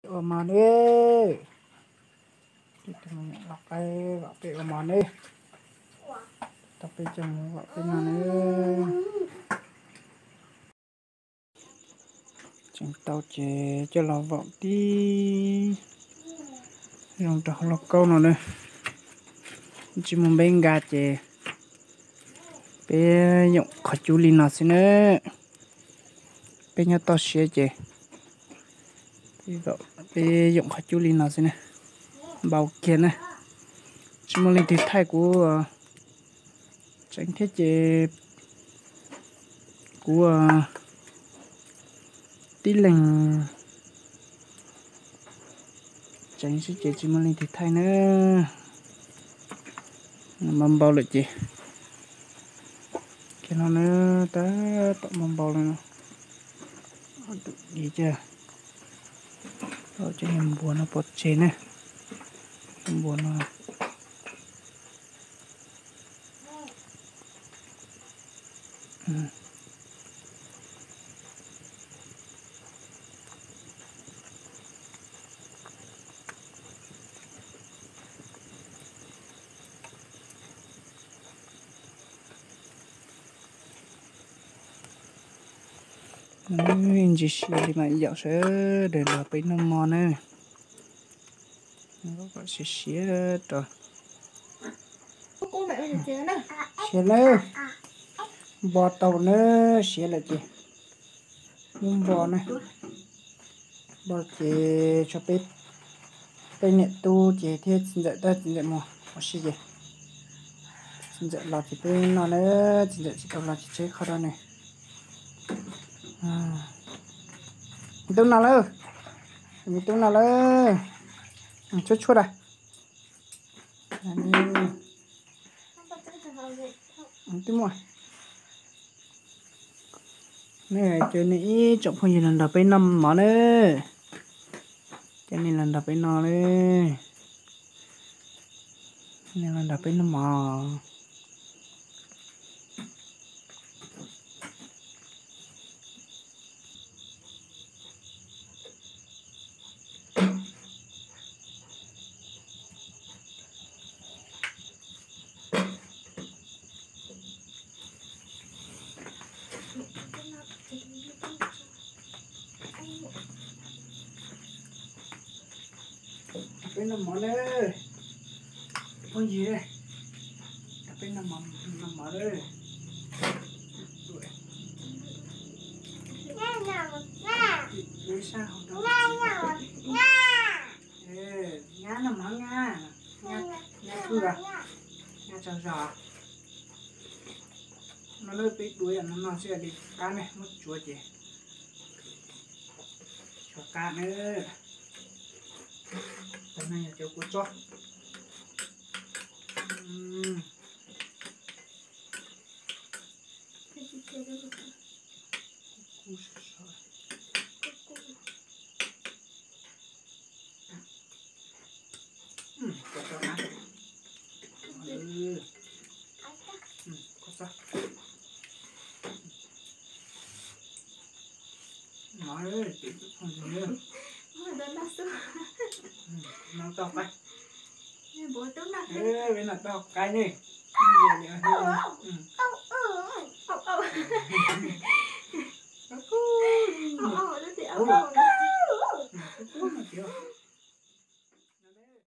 Ua mov ne, los qaib vam peb ua mov ne, tau peb coj mus vam peb noj ne. Tseem tau ces coj los vam tib zoo rau hauv lauj kaub no na. Tsis muaj npeb nka ces peb yoom qhov cub li no xwb na. Peb nyob toj siab ces peb yoom qhov cub li no xwb na. Npau kiag na. Tsis muaj leej twg thaij kuv tseev thiab ces kuv tib leeg tseev xwb ces tsis muaj leej twg thaij na. Npau npau lawm ces, kiag no na, tab tom npau npau lawm no. Dub dig tiag. Cov niag npuas no pov tseg ne. Npuas no. Ntsis siav li mas yaum sawv daws nrog peb noj mov na. Siav siav rau. Siav nawb, npo tau na, siav lawm ces muab npo na. Npo ces tshuav peb, peb niam tub ces thiab txiv ntxawm, tab txiv ntxawm mus ua si ces txiv ntxawm los ces peb noj na, txiv ntxawm tsis tau los ces tseg qhov rau nws. Me tub noj lawm, me tub noj lawm, tshuab tshuab da. Twb muaj. Ces nej ib tsoom phooj ywg los nrog peb noj mov na. Ces nej los nrog peb noj na. Nej los nrog peb noj mov. Peb noj mov na, phooj ywg, peb noj mov, noj mov na. Nyab noj mov, nyab, nyab tsaug zog. No na peb duav yam no no xwb li qab ne, muab tsuav ces tsuav qab na. Cov no yog cov kua txob. Noj tau qaib, noj tau qaib ne.